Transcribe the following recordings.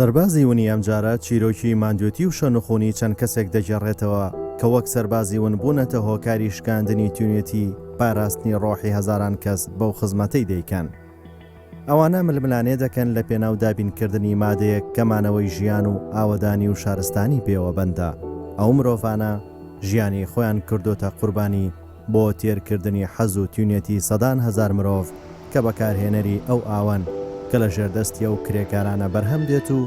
سەربازی ونی ئەمجارە چیرۆکی ماندوێتی و شەنوخونی چەند کەسێک دەگێڕێتەوە کە وەک سەربازی ون بوونەتە هۆکاری شکاندنی تونێتی پاراستنی ڕۆحی هەزاران کەس بەو خزمەتەی دەیکەن. ئەوانە ململانێ دەکەن لە پێناو دابینکردنی مادەیەک کە مانەوەی ژیان و ئاوەدانی و شارستانی پێوە بەندە، ئەو مرۆڤانە ژیانی خۆیان کردۆتە قوربانی بۆ تێرکردنی حەز و تینوێتی سەدان هەزار مرۆڤ کە بەکارهێنەری ئەو ئاوەن کە لە ژێر دەستی ئەو کرێکارانە بەرهەم دێت و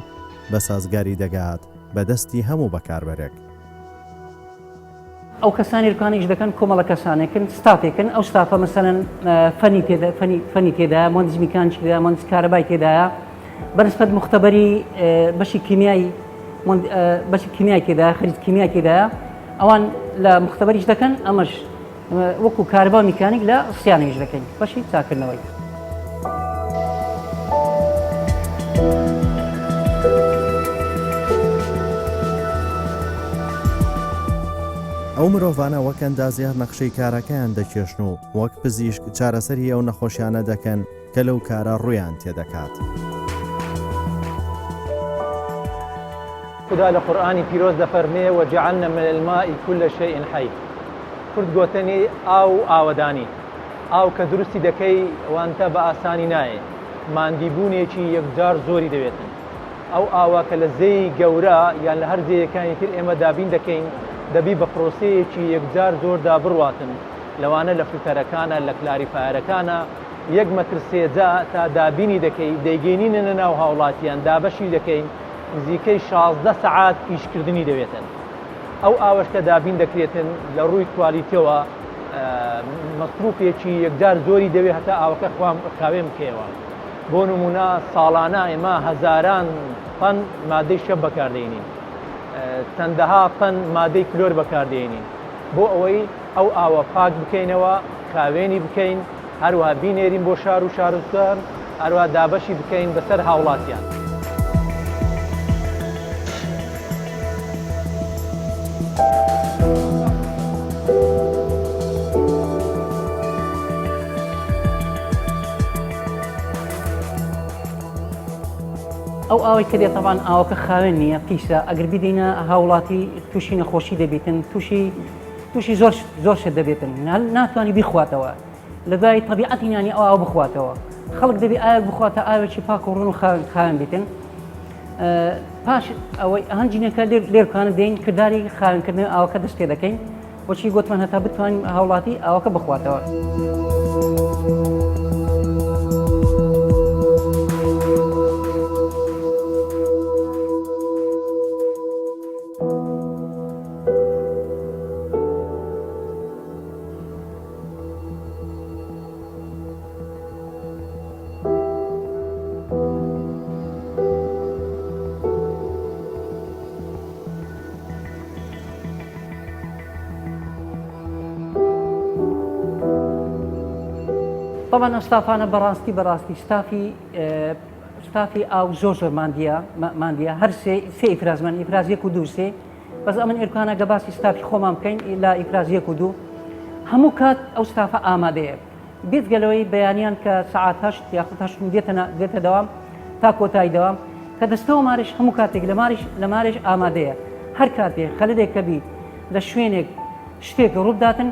بە سازگاری دەگات بە دەستی هەموو بەکاربەرێک. ئەو کەسانی دوکان ئیش دەکەن کۆمەڵە کەسانێکن ستافێکن ئەو ستافە مەسەلەن فەنی تێدا فەنی فەنی تێدایە مهندس میکانیکی تێدایە مهندس کارەبای تێدایە بەنسبەت مختبەری بەشی کیمیایی بەشی کیمیای تێدایە خەریک کیمیای تێدایە ئەوان لە مختبەریش دەکەن ئەمەش وەکو کارەبا میکانیک لە سیانەیش دەکەین بەشی چاکردنەوەی. ئەو مرۆڤانە وەک ئەندازیار نەخشەی کارەکەیان دەکێشن و وەک پزیشک چارەسەری ئەو نەخۆشیانە دەکەن کە لەو کارە ڕوویان تێدەکات. خودا لە قورئانی پیرۆز دەفەرمێ، وجعلنا من الماء کل شیء حی. کورد گۆتەنی ئاو و ئاوەدانی. ئاو کە دروستی دەکەی وانتە بە ئاسانی نایێ. ماندیبوونێکی یەکجار زۆری دەوێتن. ئەو ئاوە کە لە زێی گەورە یان لە هەر زێیەکانی تر ئێمە دابین دەکەین دەبی بە پرۆسەیەکی یەکجار زۆردا بڕواتن لەوانە لە فلتەرەکانە لە clarifier ەکانە یەک مەتر سێجا تا دابینی دەکەی دەیگەینینە ناو هاوڵاتیان دابەشی دەکەین نزیکەی 16 سەعات ئیشکردنی دەوێتن. ئەو ئاوەش کە دابین دەکرێتن لە ڕووی کوالیتەوە مەسروفێکی یەکجار زۆری دەوێت هەتا ئاوەکە خوام خاوێن بکەیەوە بۆ نمونە ساڵانە ئێمە هەزاران تەن مادەی شەپ بەکاردێنین چەندەها تەن مادەی کلۆر بەکاردێنین بۆ ئەوەی ئەو ئاوە پاک بکەینەوە خاوێنی بکەین هەروەها بینێرین بۆ شار و شارستان، هەروەها دابەشی بکەین بەسەر هاوڵاتیان. ئەو ئاوەی کە دێت تەبان ئاوەکە خاوێن نییە پیسە ئەگەر بیدەینە هاوڵاتی تووشی نەخۆشی دەبیتن تووشی تووشی زۆر زۆر شت دەبێتن ناتوانانی بیخواتەوە لە دوای تەبیعەتی نانی ئەو ئاو بخواتەوە خەڵک دەبی ئاوێک بخواتە ئاوێکی پاک و ڕون و خاوێن خاوێن بیتن پاش ئەوەی هەنجینەکە لێرکانە دێن کرداری خاوێنکردنەوەی ئاوەکە دەست پێ دەکەین وەچی گوتمان هەتا بتوانین هاوڵاتی ئاوەکە بخواتەوە. طبعا ئەو ستافانە بەڕاستی بەڕاستی ستافی ستافی ئاو زۆر زۆر ماندیە ماندیە هەر سێ سێ ئیفرازمان ئیفراز یەک و دوو سێ بەس ئەمن ئێرکانە گە باسی ستافی خۆمان بکەین لە ئیفراز یەک و دوو هەموو کات ئەو ستافە ئامادەیە بێجگە لەوەی بەیانیان کە سەعات هەشت یاخود هەشت و دێتە دێتە دەوام تا کۆتایی دەوام کە دەستەوە مارش هەموو کاتێک لە مارش لە مارش ئامادەیە هەر کاتێ خەلەلێک کە بی لە شوێنێک شتێک ڕووبداتن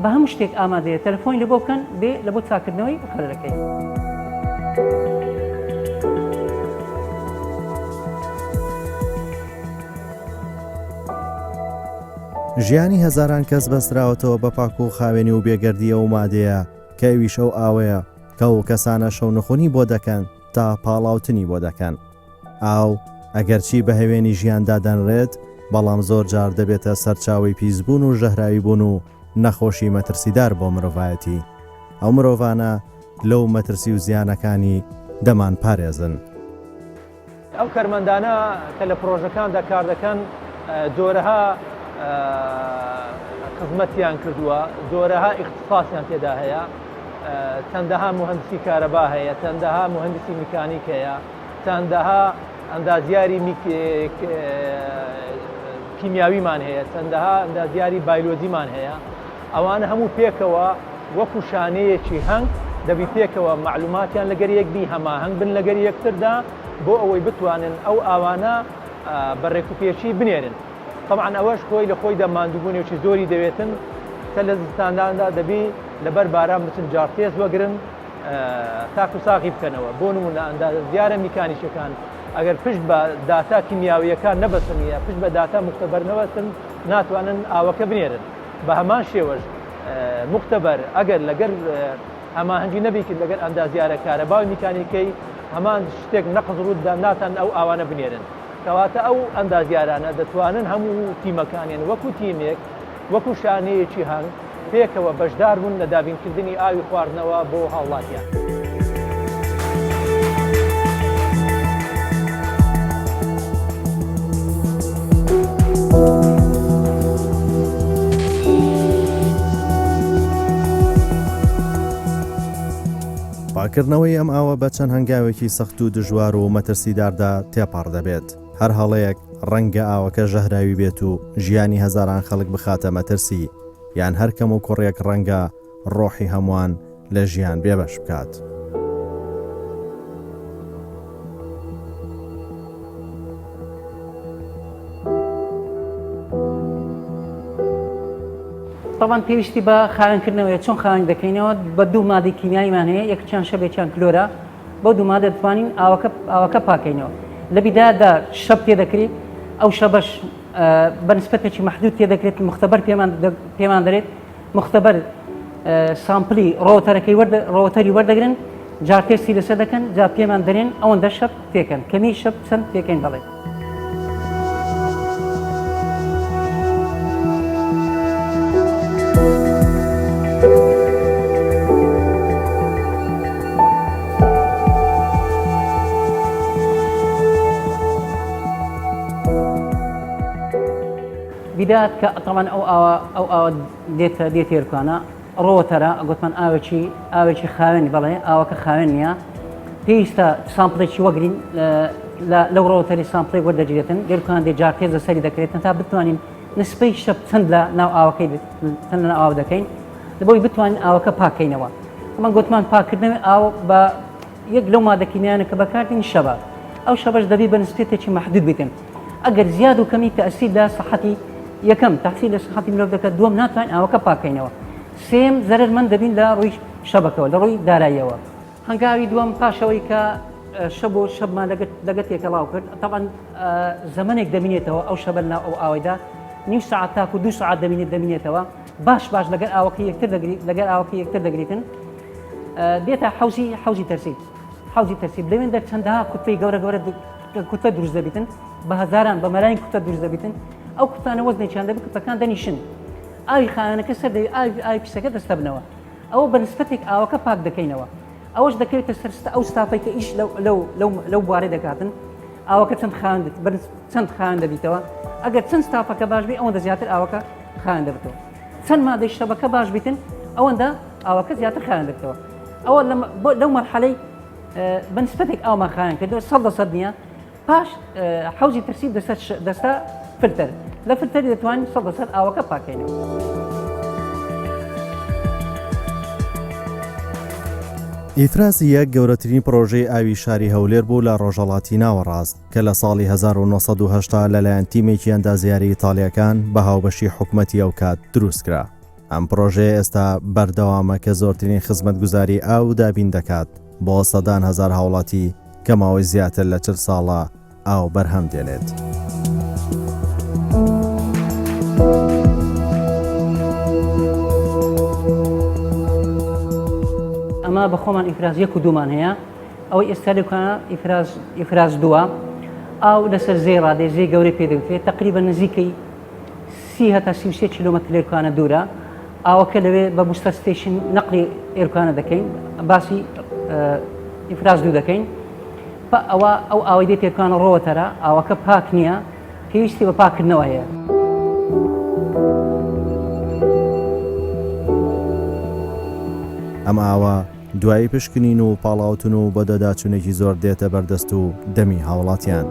بە هەموو شتێک ئامادەیە تەلەفۆنی لە بۆ بکەن بێ لە بۆ چاکردنەوەی خەلەلەکەی. ژیانی هەزاران کەس بەستراوەتەوە بە پاک و خاوێنی و بێگەردی ئەو مادەیە کە ئەویش ئەو ئاوەیە کە ئەو کەسانە شەونخونی بۆ دەکەن تا پاڵاوتنی بۆ دەکەن. ئاو ئەگەرچی بە هەوێنی ژیان دادەنرێت، بەڵام زۆر جار دەبێتە سەرچاوەی پیسبوون و ژەهراویبوون و نەخۆشی مەترسیدار بۆ مرۆڤایەتی. ئەو مرۆڤانە لەو مەترسی و زیانەکانی دەمانپارێزن. ئەو کەرمەندانە کە لە پڕۆژەکاندا کار دەکەن جۆرەها خزمەتیان کردووە، جۆرەها ئیختیساسیان تێدا هەیە، چەندەها موهەندسی کارەبا هەیە، چەندەها موهەندسی میکانیک هەیە، چەندەها ئەندازیاری کیمیاویمان هەیە، چەندەها ئەندازیاری بایلۆجیمان هەیە. ئەوانە هەموو پێکەوە وەکو شانەیەکی هەنگ دەبی پێکەوە مەعلوماتیان لەگەر یەک بی، هەماهەنگ بن لەگەر یەکتردا. بۆ ئەوەی بتوانن ئەو ئاوانە بە ڕێکوپێکی بنێرن. تەبعەن ئەوەش خۆی لە خۆیدا ماندووبوونێکی زۆری دەوێتن کە لە زستانداندا دەبی لەبەر باران بچن جاڕتێز وەگرن تاکو ساغی بکەنەوە. بۆ نموونە ئەندازیارە میکانیکیەکان ئەگەر پشت بە داتا کیمیاوییەکان نەبەستن یا پشت بە داتا موختەبەر نەبەستن ناتوانن ئاوەکە بنێرن. بە هەمان شێوەش موختەبەر ئەگەر لەگەر هەماهەنگی نەبیکرد لەگەر ئەندازیارە کارەبا و میکانیکەی هەمان شتێک نەقز ڕووددا ناتان ئەو ئاوانە بنێرن. کەواتە ئەو ئەندازیارانە دەتوانن هەموو تیمەکانیان وەکو تیمێک، وەکو شانەیەکی هەنگ پێکەوە بەشدار بوون لە دابینکردنی ئاوی خواردنەوە بۆ هاوڵاتیان. پاککردنەوەی ئەم ئاوە بە چەند هەنگاوێکی سەخت و دژوار و مەترسیداردا تێپەڕ دەبێت. هەر هەڵەیەک ڕەنگە ئاوەکە ژەهراوی بێت و ژیانی هەزاران خەڵک بخاتە مەترسی، یان هەر کەموکوڕیەک ڕەنگە ڕۆحی هەمووان لە ژیان بێبەش بکات. تەبعەن پێویستی بە خاوێنکردنەوەیە، چۆن خاوێن دەکەینەوە؟ بە دوو مادەی کیمیاییمان هەیە، یەکیان شەبێکیان کلۆرە، بەو دوو مادە دەتوانین ئاوەکە ئاوەکە پاکەینەوە. لە بیدایەتدا شەب تێدەکرێت، ئەو شەبەش بە نسبەتێکی مەحدود تێدەکرێت، مختبەر پێمان پێمان دەرێت، مختبەر sample ی ڕۆتەرەکەی ڕۆتەری وەردەگرن، جا تێستی لەسەر دەکەن، جا پێمان دەرێن ئەوەندە شەب تێکەن، کەمی شەب چەند تێکەین دەڵێت. بیدات کە تەمان ئەو ئاوە ئەو ئاوە دێتە دێتە ئێرکانە ڕۆتەرە گوتمان ئاوێکی ئاوێکی خاوێن بەڵێ ئاوەکە خاوێن نییە پێویستە sample ێکی وەگرین لەو ڕۆتەری sample ێک وەردەگیرێتن گەرکان دێ جار تێز لەسەری دەکرێتن تا بتوانین نسبەی شەپ چەند لە ناو ئاوەکەی چەند لە ئاو دەکەین لەبۆی بتوانین ئاوەکە پاکەینەوە ئەمە گوتمان پاکردنەوەی ئاو بە یەک لەو مادە کیمیایانە کە بەکاردێن شەبە ئەو شەبەش دەبی بە نسبەتێکی مەحدود بکەن ئەگەر زیاد و کەمی تەئسیر لە سەحەتی یەکەم تەحسیر لە سەحەتی مرۆڤ دەکات دووەم ناتوانین ئاوەکە پاکەینەوە سێم زەرەرمەند دەبین لە ڕووی شەبەکەوە لە ڕووی داراییەوە هەنگاوی دووەم پاشەوەی کە شەب و شەبمان لەگە تێکەڵاو کرد تەبعەن زەمەنێک دەمینێتەوە ئەو شەبە ناو ئەو ئاوەیدا نیو سەعات تاکو دوو سەعات دەمینێت دەمینێتەوە باش باش لەگەر ئاوەکە یەکتر دەگریت لەگەر ئاوەکە یەکتر دەگریتن دێتە حەوزی حەوزی تەرسیب حەوزی تەرسیب لەوێن دەر چەندەها کوتلەی گەورە گەورە کوتلە دروست دەبیتن بە هەزاران بە مەلاین کوتلە دروست دەبیتن ئەو کوتلانە وەزنێکیان دەبێت کوتلەکان دەنیشن ئاوی خاوێنەکە سەر دەوی ئاوی ئاوی پیسەکە دەستەبنەوە ئەوە بە نسبەتێک ئاوەکە پاک دەکەینەوە ئەوەش دەکەوێتە سەر ئەو ستافەی کە ئیش لەو لەو لەو لەو بوارەی دەکاتن ئاوەکە چەند خاوێن چەند خاوێن دەبیتەوە ئەگەر چەند ستافەکە باش بی ئەوەندە زیاتر ئاوەکە خاوێن دەبێتەوە چەند مادەی شەبەکە باش بیتن ئەوەندە ئاوەکە زیاتر خاوێن دەبێتەوە ئەوە لەو مەرحەلەی بە نسبەتێک ئاومان خاوێن کردەوە 100% نییە پاش حەوزی ترسیب دەستە فلتەر لە فلتەری دەتوانین 100% ئاوەکە پاکەینەوە. ئیفرازی یەک گەورەترین پڕۆژەی ئاوی شاری هەولێر بوو لە ڕۆژهەڵاتی ناوەڕاست کە لە ساڵی 1980 لەلایەن تیمێکی ئەندازیاری ئیتاڵییەکان بە هاوبەشی حکومەتی ئەوکات دروستکرا. ئەم پڕۆژەیە ئێستا بەردەوامە کە زۆرترین خزمەتگوزاری ئاو دابین دەکات بۆ سەدان هەزار هاوڵاتی کە ماوەی زیاتر لە 40 ساڵە ئاو بەرهەم دێنێت. ئەمە بە خۆمان ئیفراز یەک و دوومان هەیە ئەوەی ئێستا لەکانە ئیفراز ئیفراز دووە ئاو لەسەر زێ ڕادێ زێ گەورەی پێدەوترێت تقریبا نزیکەی 30 هەتا 33 کیلۆمەتر لێرکانە دوورە ئاوەکە لەوێ بە booster station نەقلی ئێرکانە دەکەین باسی ئیفراز دوو دەکەین پا ئەوە ئەو ئاوەی دێت ئێرکانە ڕۆوەتەرە ئاوەکە پاک نییە پێویستی بە پاکردنەوە هەیە. ئەم ئاوە دوای پشکنین و پاڵاوتن و بەدواداچوونێکی زۆر دێتە بەردەست و دەمی هاوڵاتیان.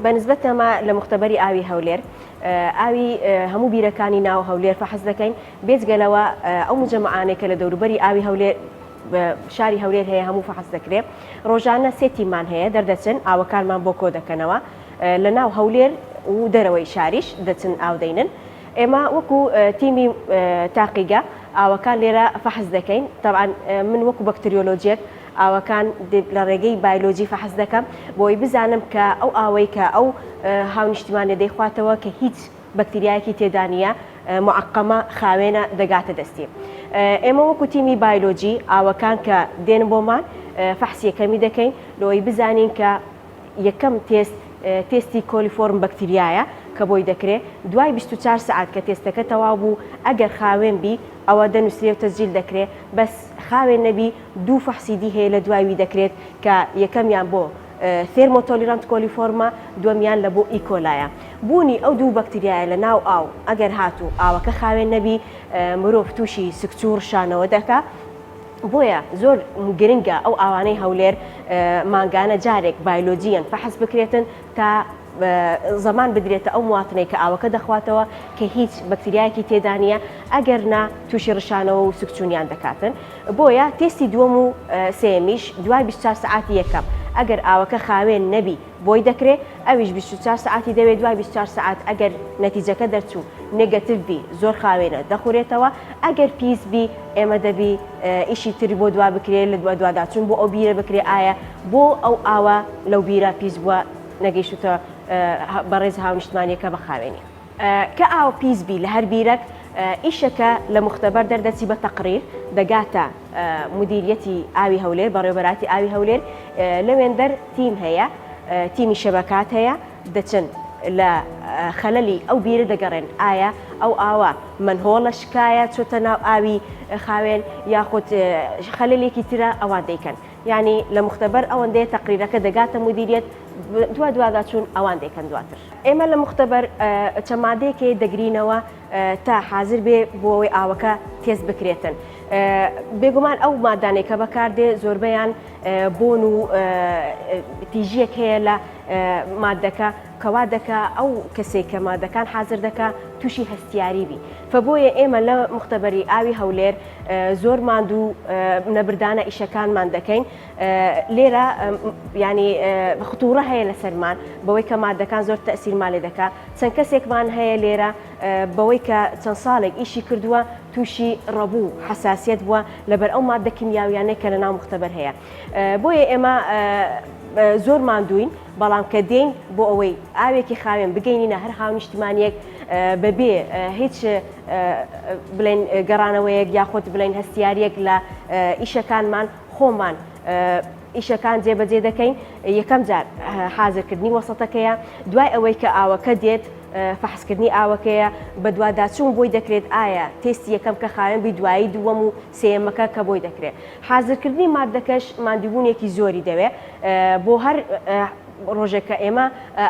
بە نسبەت ئەمە لە موختەبەری ئاوی هەولێر ئاوی هەموو بیرەکانی ناو هەولێر فەحس دەکەین، بێجگە لەوە ئەو موجەمەعانەی کە لە دەوروبەری ئاوی هەولێر شاری هەولێر هەیە هەموو فەحس دەکرێ. ڕۆژانە سێ تیممان هەیە دەردەچن ئاوەکانمان بۆ کۆ دەکەنەوە لە ناو هەولێر و دەرەوەی شاریش دەچن ئاو دەینن. ئێمە وەکو تیمی تاقیگە ئاوەکان لێرە فەحس دەکەین، تەبعەن من وەکو بەکتریۆلۆجیەک ئاوەکان لە ڕێگەی بایلۆجی فەحس دەکەم بۆی بزانم کە ئەو ئاوەی کە ئەو هاونیشتیمانە دەیخواتەوە کە هیچ بەکتریایەکی تێدا نییە معقەمە خاوێنە دەگاتە دەستی. ئێمە وەکو تیمی بایلۆجی ئاوەکان کە دێن بۆمان فەحس یەکەمی دەکەین لۆی بزانین کە یەکەم تێست تێستی کۆلیفۆرم بەکتریایە کە بۆی دەکرێ دوای 24 سەعات کە تێستەکە تەواو بوو ئەگەر خاوێن بی ئەوە دەنوسرێ و تەسجیل دەکرێ بەس خاوێن نەبی دوو فەحسی دی هەیە لە دوای وی دەکرێت کە یەکەمیان بۆ thermotolerant coliform ە دووەمیان لە بۆ E. coli یە بوونی ئەو دوو بەکتریایە لە ناو ئاو ئەگەر هاتوو ئاوەکە خاوێن نەبی مرۆڤ تووشی سکچوو ڕشانەوە دەکا بۆیە زۆر گرنگە ئەو ئاوانەی هەولێر مانگانە جارێک بایلۆجیەن فەحس بکرێتن تا زەمان بدرێتە ئەو مواتنەی کە ئاوەکە دەخواتەوە کە هیچ بەکتریایەکی تێدا نییە ئەگەر نا تووشی ڕشانەوە و سکچوونیان دەکاتن بۆیە تێستی دووەم و سێیەمیش دوای 24 سەعاتی یەکەم ئەگەر ئاوەکە خاوێن نەبی بۆی دەکرێ ئەویش 24 سەعاتی دەوێ دوای 24 سەعات ئەگەر نەتیجەکە دەرچوو negative بی زۆر خاوێنە دەخورێتەوە ئەگەر پیس بی ئێمە دەبی ئیشی تر بۆ دوا بکرێ لە دواداچوون بۆ ئەو بیرە بکرێ ئایا بۆ ئەو ئاوە لەو بیرە پیس بووە نەگەیشتوتە بەڕێز هاونیشتمانیەکە بە خاوێنی. کە ئاو پیس بی لە هەر بیرەک ئیشەکە لە موختەبەر دەردەچی بە تەقریر دەگاتە مودیریەتی ئاوی هەولێر بەڕێوەبەراتی ئاوی هەولێر لەوێندەر تیم هەیە تیمی شەبەکات هەیە دەچن لە خەلەلی ئەو بیرە دەگەڕێن ئایا ئەو ئاوە manhole ە شکایە چۆتە ناو ئاوی خاوێن یاخود خەلەلێکی ترە ئەوان دەیکەن یانی لە موختەبەر ئەوەندەیە تەقریرەکە دەگاتە مودیریەت دوا دواداچوون ئەوان دەیکەن دواتر. ئێمە لە موختەبەر چەند مادەیەک هەیە دەگرینەوە تا حازر بێ بۆ ئەوەی ئاوەکە تێست بکرێتن. بێگومان ئەو مادانەی کە بەکاردێ زۆربەیان بۆن و تیژیەک هەیە لە مادەکە کەوا دەکا ئەو کەسێک کە مادەکان حازر دەکا تووشی هەستیاری بی فەبۆیە ئێمە لە مختبەری ئاوی هەولێر زۆر ماندوو نەبردانە ئیشەکانمان دەکەین لێرە ینی خطوڕە هەیە لەسەرمان بەوەی کە مادەکان زۆر تەسیرمان لێ دەکا چەند کەسێکمان هەیە لێرە بەوەی کە چەند ساڵێک ئیشی کردووە تووشی ڕەبوو حساسیت بووە لەبەر ئەو مادە کیمیاویانەی کە لە ناو مختبەر هەیە بۆیە ئێمە زۆر ماندووین بەڵام کە دێین بۆ ئەوەی ئاوێکی خاوێن بگەینینە هەر هاونیشتمانیەک بەبێ هیچ بڵێن گەڕانەوەیەک یاخود بڵێن هەستیاریەک لە ئیشەکانمان خۆمان ئیشەکان جێبەجێ دەکەین یەکەم جار حازرکردنی وەسەتەکەیە دوای ئەوەی کە ئاوەکە دێت فەحسکردنی ئاوەکەیە بەدواداچوون بۆی دەکرێت ئایا تێستی یەکەم کە خاوێن بی دوایی دووەم و سێیەمەکە کە بۆی دەکرێت حازرکردنی ماددەکەش ماندووبوونێکی زۆری دەوێ بۆ هەر ڕۆژێک کە ئێمە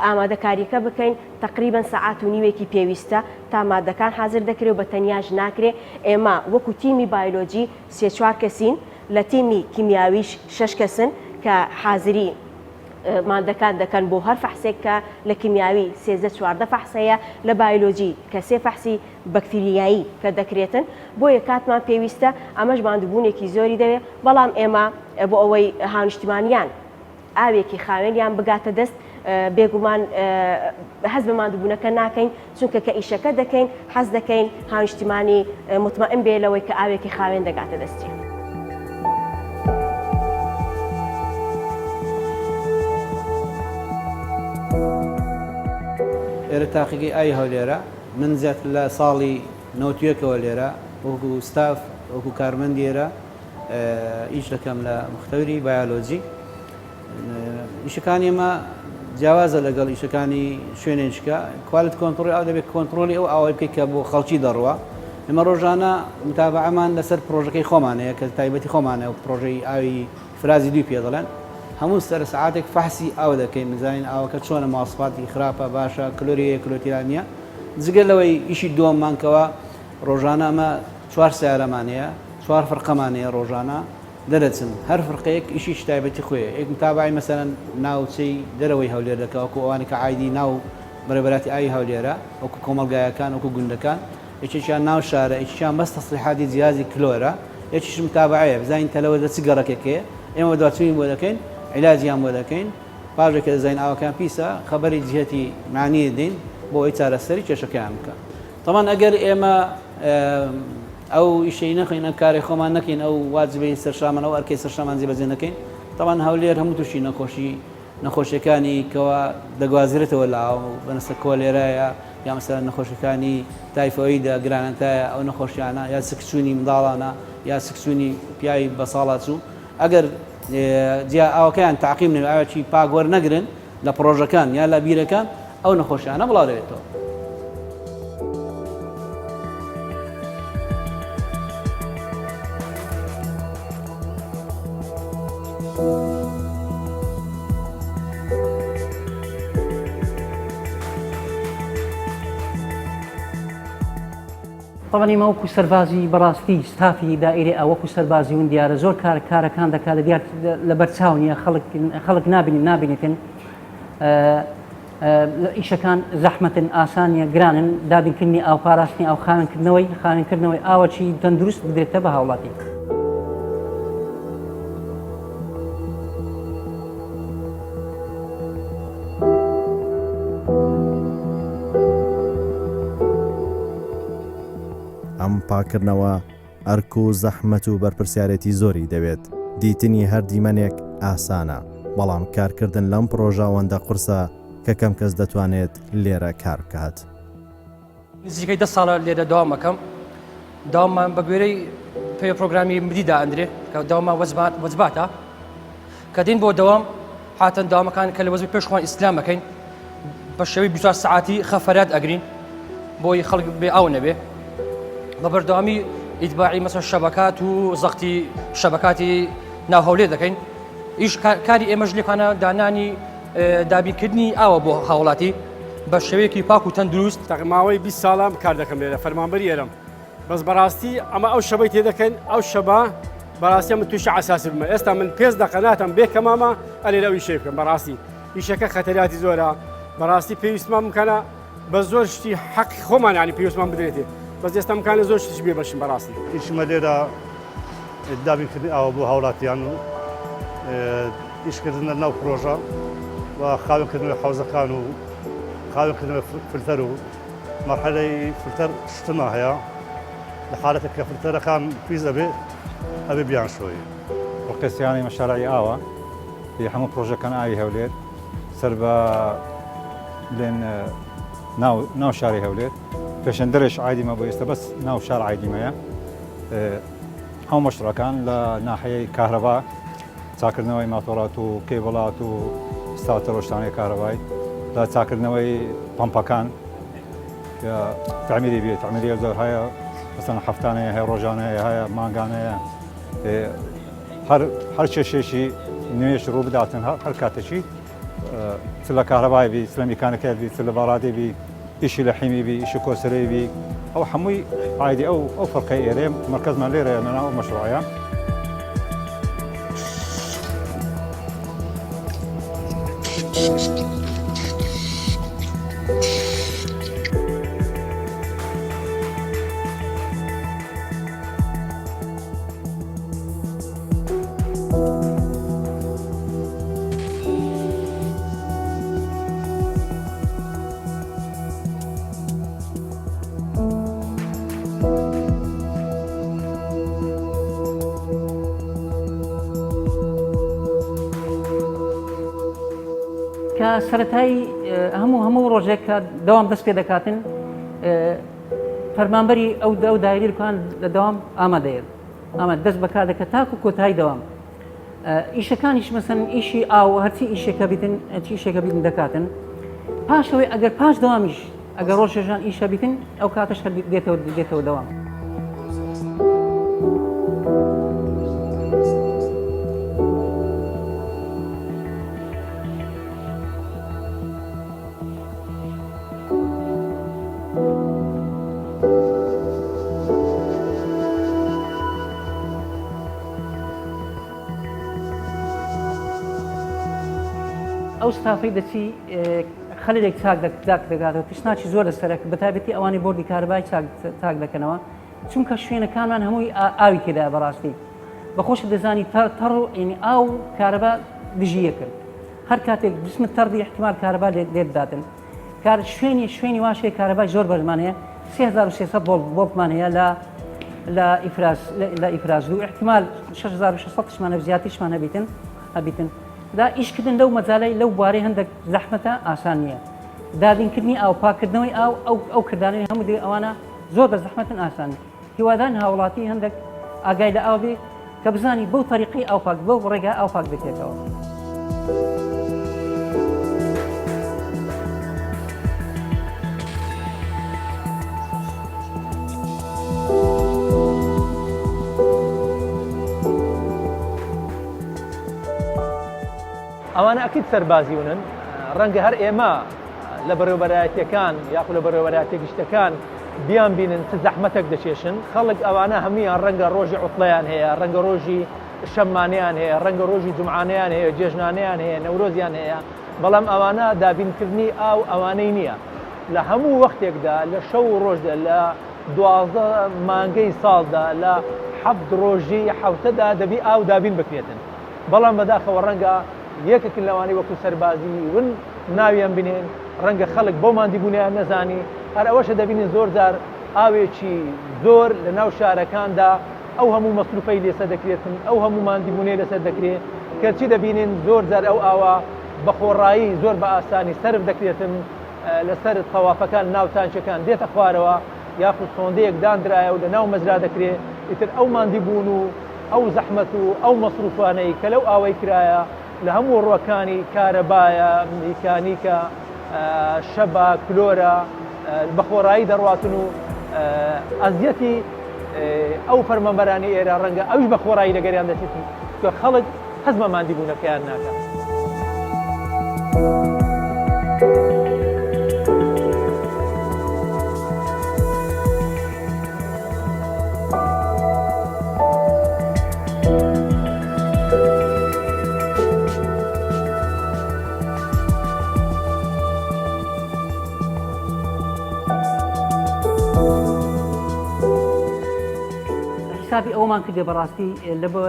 ئامادەکاریەکە بکەین تەقریبەن سەعات و نیوێکی پێویستە تا ماددەکان حازر دەکرێ و بە تەنیاش ناکرێ ئێمە وەکو تیمی بایلۆجی سێ چوار کەسین لە تیمی کیمیاویش شەش کەسن کە حازری مادەکان دەکەن بۆ هەر فەحسێک کە لە کیمیاوی 13 14 فەحس هەیە لە بایلۆجی کە سێ فەحسی بەکتریایی کە دەکرێتن بۆیە کاتمان پێویستە ئەمەش ماندووبوونێکی زۆری دەوێت بەڵام ئێمە بۆ ئەوەی هاونیشتیمانیان ئاوێکی خاوێنیان بگاتە دەست بێگومان هەست بە ماندووبوونەکە ناکەین چونکە کە ئیشەکە دەکەین حەز دەکەین هاونیشتیمانی مطمئن بێ لەوەی کە ئاوێکی خاوێن دەگاتە دەستی. ئێرە تاقیگەی ئاوی هەولێرە، من زیاتر لە ساڵی نەوەتویەکەوە لێرە وەکو ستاف وەکو کارمەند ئێرە ئیش دەکەم لە مختەوری بایۆلۆجی ئیشەکانی ئێمە جیاوازە لەگەڵ ئیشەکانی شوێنێکە quality control ئەو دەبێت کۆنتترۆلی ئەو ئاوای بکەیت کە بۆ خەڵکی دەڕوە ئێمە ڕۆژانە متابعەمان لەسەر پرۆژەکەی خۆمان هەیە کە تایبەتی خۆمانە و پرۆژەی ئاوی فرازی دووی پێ دەڵێن هەموو سەر سعاتێک فەحسی ئاو دەکەین بزانین ئاوەکە چۆنە ماسفاتی خراپە باشە کلۆری هەیە کلۆتیرا نییە جگە لەوەی ئیشی دووەممان کەوا ڕۆژانە ئەمە چوار سیارەمان هەیە چوار فرقەمان هەیە ڕۆژانە دەرەچن هەر فرقەیەک ئیشیکی تایبەتی خۆیە یەک متابەعەی مەسەلەن ناوچەی دەرەوەی هەولێر دەکا وەکو ئەوانەی کە عایدی ناو بەڕێوەبەراتی ئاوی هەولێرە وەکو کۆمەڵگایەکان وەکو گوندەکان یەکێکیان ناو شارە یەکێکیان بەس تەسڵیحاتی جیهازی کلۆرە یەکیش متابەعەیە بزانین تەلەوە لە چ گەڕەکێک هەیە ئێمە بەدواچوونی بۆ دەکەین عیلاجیان بۆ دەکەین پاش کە دەزانین ئاوەکەیان پیسە خەبەری جیهەتی معنی دەین بۆ ئەوەی چارەسەری کێشەکەیان بکە تەبعەن ئەگەر ئێمە ئەو ئیشەی نەخەین ئەم کارەی خۆمان نەکەین ئەو واجبەی سەرشامان ئەو ئەرکەی سەرشامان جێبەجێ نەکەین تەبعەن هەولێر هەموو تووشی نەخۆشی نەخۆشیەکانی کەوا دەگوازرێتەوە لە ئاو بەنسە کۆلێرایە یا مەسەلەن نەخۆشیەکانی تایفۆیدە گرانەتایە ئەو نەخۆشیانە یا سکچوونی منداڵانە یا سکچوونی پیاوی بەساڵاچوو ئەگەر جیا ئاوەکەیان تاقیم نەبێ ئاوێکی پاک وەرنەگرن لە پڕۆژەکان یا لە بیرەکان ئەو نەخۆشیانە بڵاو دەبێتەوە. تەبعەن ئێمە وەکو سەربازی بەڕاستی ستافی دائیرەی ئاو وەکو سەربازی ون دیارە زۆر کار کارەکان دەکات لە دیار لەبەر چاو نییە خەڵک خەڵک نابینی نابینێتن ئیشەکان زەحمەتن ئاسان نییە گرانن دابینکردنی ئاو پاراستنی ئاو خاوێنکردنەوەی خاوێنکردنەوەی ئاوەکی تەندروست بدرێتە بە هاوڵاتی. ئەم پاککردنەوە ئەرک و زەحمەت و بەرپرسیارێتی زۆری دەوێت، دیتنی هەر دیمەنێک ئاسانە، بەڵام کارکردن لەم پڕۆژە ئەوەندە قورسە کە کەم کەس دەتوانێت لێرە کار بکات. نزیکەی دە ساڵە لێرە دەوام ئەکەم، دەواممان بە گوێرەی پێ پرۆگرامی مدی دائەندرێ کە دەواممان وەجبات وەجباتە کە دێین بۆ دەوام هاتن داوامەکان کە لە وەزبی پێش خۆمان ئیسلام ئەکەین بە شێوەی 24 سەعاتی خەفەرات ئەگرین بۆی خەڵک بێ ئاو نەبێ بە بەردەوامی ئیتباعی مەسە شەبەکات و زەختی شەبەکاتی ناو هەولێر دەکەین ئیش کاری ئێمەش لێکانە دانانی دابینکردنی ئاوە بۆ هاوڵاتی بە شێوەیەکی پاک و تەندروست. تەق ماوەی 20 ساڵە کار دەکەم لێرە فەرمانبەری ئێرەم بەس بەڕاستی ئەمە ئەو شەبەی تێدەکەن ئەو شەبە بەڕاستی من تووشی عساسی بمە ئێستا من پێست دەقە ناتەم بێ کەمامە ئەلێرە ئەو ئیشەی بکەم بەڕاستی ئیشەکە خەتەراتی زۆرە بەڕاستی پێویستمان بکەنە بە زۆر شتی حەقی خۆمان ینی پێویستمان بدرێتێ بەس ئێستا مکانە زۆر شتیش بێ بەشم بەڕاستی. ئیشمە لێرە دابینکردنی ئاوە بۆ هاوڵاتیان و ئیشکردن لە ناو پرۆژە و خاوێنکردنەوەی حەوزەکان و خاوێنکردنەوەی فلتەر و مەرحەلەی فلتەر شتما هەیە لە حالەتێک کە فلتەرەکان پیس ئەبێ ئەبێ بیانشۆی. ڕقێسیانەی مەشارعی ئاوە ی هەموو پرۆژەکان ئاوی هەولێر سەر بە بلێن ناو ناو شاری هەولێر پێشەندەرێش عایدیمە بۆ ئێستا بەس ناو شار عایدیمەیە هەموو مەشروعەکان لە ناحیەی کارەبا چاکردنەوەی ماتۆڕات و کێبڵات و ستاتەر و شتانەی کارەبای لە چاکردنەوەی پەمپەکان کە تعمیری بێت تعمیری زۆر هەیە مەسەن هەفتانەیە هەیە ڕۆژانەیە هەیە مانگانەیە هەر هەر کێشێکی نوێش ڕوو بداتن هەر کاتێکی چ لە کارەبای بی چ لە میکانیکای بی چ لە باڕادی بی ئیشی لە حیمی بی ئیشی کۆسرەی بی ئەو هەمووی عایدی ئەو ئەو فەرقەی ئێرەیە مەرکەزمان لێرەیە لەناو ئەو مەشروعەیە. کە سەتایی هەموو هەموو ڕۆژێک کە دەوام دەست پێ دەکاتن فەرمانبەری ئەو ئەو دایرەکان لە دەوام ئامادەیە ئەمە دەست بەکار دەکات تاکو کۆتایی دەوام ئیشەکانیش مەسەن ئیشی ئاو هەرچی ئیشێکە بیتن چی ئیشێکە بیتن دەکاتن پاشەوەی ئەگەر پاش دەوامیش ئەگەر ڕۆژێژان ئیشە بیتن ئەو کاتەش هەر دێتەوە دێتەوە دەوام. ئەو ستافەی دەچی خەلێک چاک دەک دەگاتەوە ترسناکی زۆر لەسەرە بەتایبەتی ئەوانەی بۆردی کارەبای چاک چاک دەکەنەوە چونکە شوێنەکانمان هەمووی ئاوی تێدایە بەڕاستی بەخۆشت دەزانی تەڕ و ینی ئاو کارەبا دژی یەکن هەر کاتێک جسمت تەڕ بی احتمال کارەبا لێت بداتن کار شوێنی شوێنی واش هەیە کارەبای زۆر بەرزمان هەیە 3300 ڤۆڵت ڤۆڵتمان هەیە لە لە ئیفراز لە ئیفراز دوو احتمال 6600 شمان هەبێت زیاتریشمان هەبیتن هەبیتن دا ئیشکردن لەو مەجالای لەو بوارەی هەندێک زەحمەتە ئاسان نییە دابینکردنی ئاو پاکردنەوەی ئاو ئەو ئەو کردانەی هەموو دەوێ ئەوانە زۆر بە زەحمەتن ئاسان هیوادان هاوڵاتی هەندێک ئاگای لە ئاو بێ کە بزانی بەو تەریقەی ئاو پاک بەو ڕێگا ئاو پاک دەکرێتەوە. ئەوانە ئەکید سەربازیونن ڕەنگە هەر ئێمە لە بەڕێوبەرایەتیەکان یاخو لە بەڕێوبەرایەتیە گشتەکان بیان بینن چ زەحمەتەک دەکێشن خەڵک ئەوانە هەمویان ڕەنگە ڕۆژی عوتڵەیان هەیە ڕەنگە ڕۆژی شەممانەیان هەیە ڕەنگە ڕۆژی جومعانەیان هەیە جێژنانەیان هەیە نەورۆزیان هەیە بەڵام ئەوانە دابینکردنی ئاو ئەوانەی نییە لە هەموو وەختێکدا لە شەو و ڕۆژدا لە 12 مانگەی ساڵدا لە حەفت ڕۆژی حەوتەدا دەبی ئاو دابین بکرێتن بەڵام بەداخەوە ڕەنگە یەکێکن لەوانەی وەکو سەربازی ون ناویان بنێن، ڕەنگە خەڵک بەو ماندیبوونەیان نەزانی، هەر ئەوەشە دەبینین زۆر جار ئاوێکی زۆر لە ناو شارەکاندا ئەو هەموو مەسروفەی لەسەر دەکرێتن، ئەو هەموو ماندیبوونەی لەسەر دەکرێ، کەچی دەبینین زۆر جار ئەو ئاوە بە خۆڕایی زۆر بە ئاسانی سەرف دەکرێتن، لەسەر تەوافەکان ناو تانکیەکان دێتە خوارەوە، یاخود سۆندەیەک داندرایە و لە ناو مەزرا دەکرێ، ئیتر ئەو ماندیبوون و ئەو زەحمەت و ئەو مەسروفانەی کە لەو ئاوەی کرایە لە هەموو ڕووەکانی کارەبایە، میکانیکە، شەبا، کلۆرە، بە خۆڕایی دەڕواتن و ئەزیەتی ئەو فەرمانبەرانی ئێرە ڕەنگە ئەویش بە خۆڕایی لەگەریان دەچێت چونکە خەڵک هەست بە ماندیبوونەکەیان ناکات. حسابی ئەومان کردێ بەڕاستی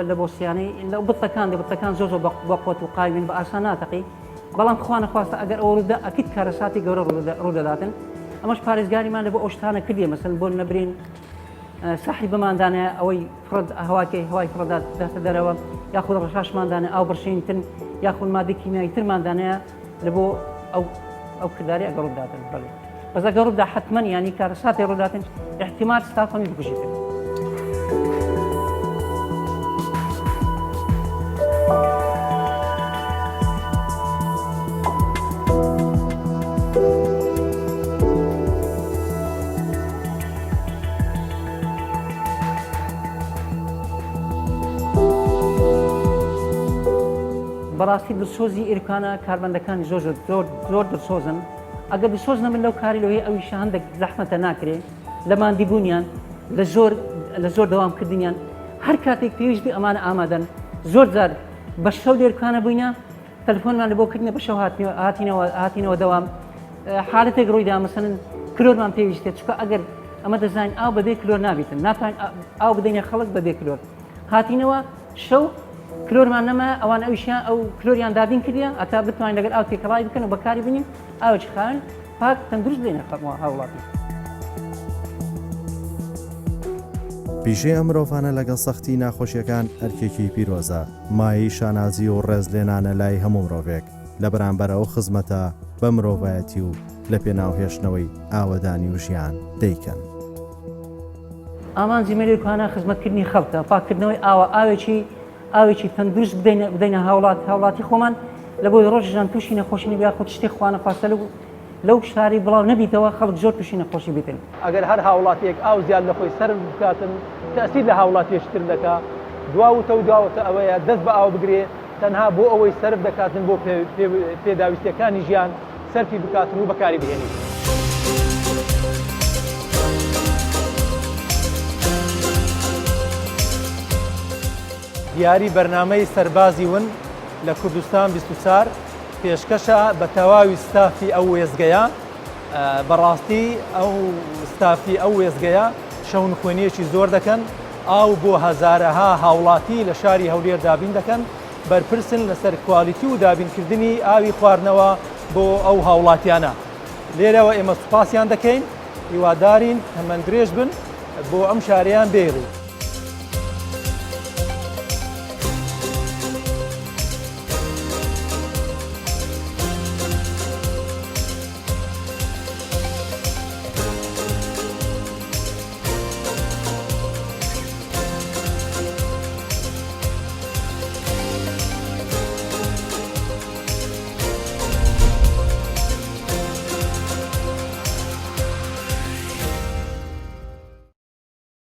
لە بۆ سیانەی لە بتەکان دە بتەکان زۆر زۆر بەقوت و قایمن بە ئاسان ناتەقی بەڵام خوا نەخواستە ئەگەر ئەوە ڕوودا ئەکید کارەساتی گەورە ڕوودەداتن ئەمەش پارێزگاریمان لە بۆ ئەو شتانە کردیە مەسەن بۆ نەبرین سەحی بماندانە ئەوەی فڕد هەواکەی هەوای فڕدات دەستە دەرەوە یاخود ڕەشاشماندانە ئاو بڕشین تر یاخود مادەی کیمیایی ترماندانەیە لە بۆ ئەو ئەو کرداری ئەگەڕ ڕووداتن بەڵێ بەس ئەگەر ڕوودا حتمما ینی کارەساتی ڕووداتن احتمال ستافەمی بکوژیتن. بەڕاستی دڵسۆزی ئیرکانە کارمەندەکانی زۆر زۆر زۆر دڵسۆزن ئەگەر دڵسۆز نەبن لەو کاری لەوەی ئەویشە هەندێک زەحمەتە ناکرێ لە ماندیبوونیان لە زۆر لە زۆر دەوامکردنیان هەر کاتێک پێویست بێ ئەمانە ئامادەن زۆر جار بە شەو لێرکانە بووینە تەلفۆنمان لە بۆ کردنە بە شەو هاتینەوە هاتینەوە دەوام حالەتێک ڕوویدا مەسەن کلۆرمان پێویستە چکە ئەگەر ئەمە دەزانین ئاو بەبێ کلۆر نابیتن ناتوانین ئاو بدەینە خەڵک بەبێ کلۆر هاتینەوە شەو کلۆرمان نەما ئەوان ئەویشیان ئەو کلۆریان دابین کردیە ئەتا بتوانین لەگەر ئاو تێکەڵای بکەن و بەکاری بنین ئاوێکی خاوێن پاک تەندروست بدەینە هاوڵاتی. پیشەی ئەم مرۆڤانە لەگەڵ سەختی ناخۆشیەکان ئەرکێکی پیرۆزە، مایەی شانازی و ڕێزلێنانە لای هەموو مرۆڤێک لە بەرامبەر ئەو خزمەتە بە مرۆڤایەتی و لە پێناو هێشتنەوەی ئاوەدانی و ژیان دەیکەن. ئامانجی مەلی کوانا خزمەتکردنی خەڵکە، پاککردنەوەی ئاوە، ئاوێکی ئاوێکی تەندروست بدەینە بدەینە هاوڵات هاوڵاتی خۆمان لە بۆی ڕۆژ ژان تووشی نەخۆشی نەبێ یاخود شتێک خوانەخواستە لەو لەو شارەی بڵاو نەبیتەوە خەڵک زۆر تووشی نەخۆشی بیتن. ئەگەر هەر هاوڵاتیەک ئاو زیاد لە خۆی سەرف بکاتن تەئسیر لە هاوڵاتیەکی تر دەکا دوا وتە و دوا وتە ئەوەیە دەست بە ئاو بگرێ تەنها بۆ ئەوەی سەرف دەکاتن بۆ پێداویستیەکانی ژیان سەرفی بکاتن و بەکاری بهێنیت. دیاری بەرنامەی سەربازی ون لە کوردستان 24. پێشکەشە بە تەواوی ستافی ئەو وێستگەیە، بەڕاستی ئەو ستافی ئەو وێستگەیە شەونخوێنییەکی زۆر دەکەن، ئاو بۆ هەزارەها هاوڵاتی لە شاری هەولێر دابین دەکەن، بەرپرسن لەسەر کوالیتی و دابینکردنی ئاوی خواردنەوە بۆ ئەو هاوڵاتیانە. لێرەوە ئێمە سوپاسیان دەکەین، هیوادارین تەمەندرێژ بن بۆ ئەم شارەیان بێڵی.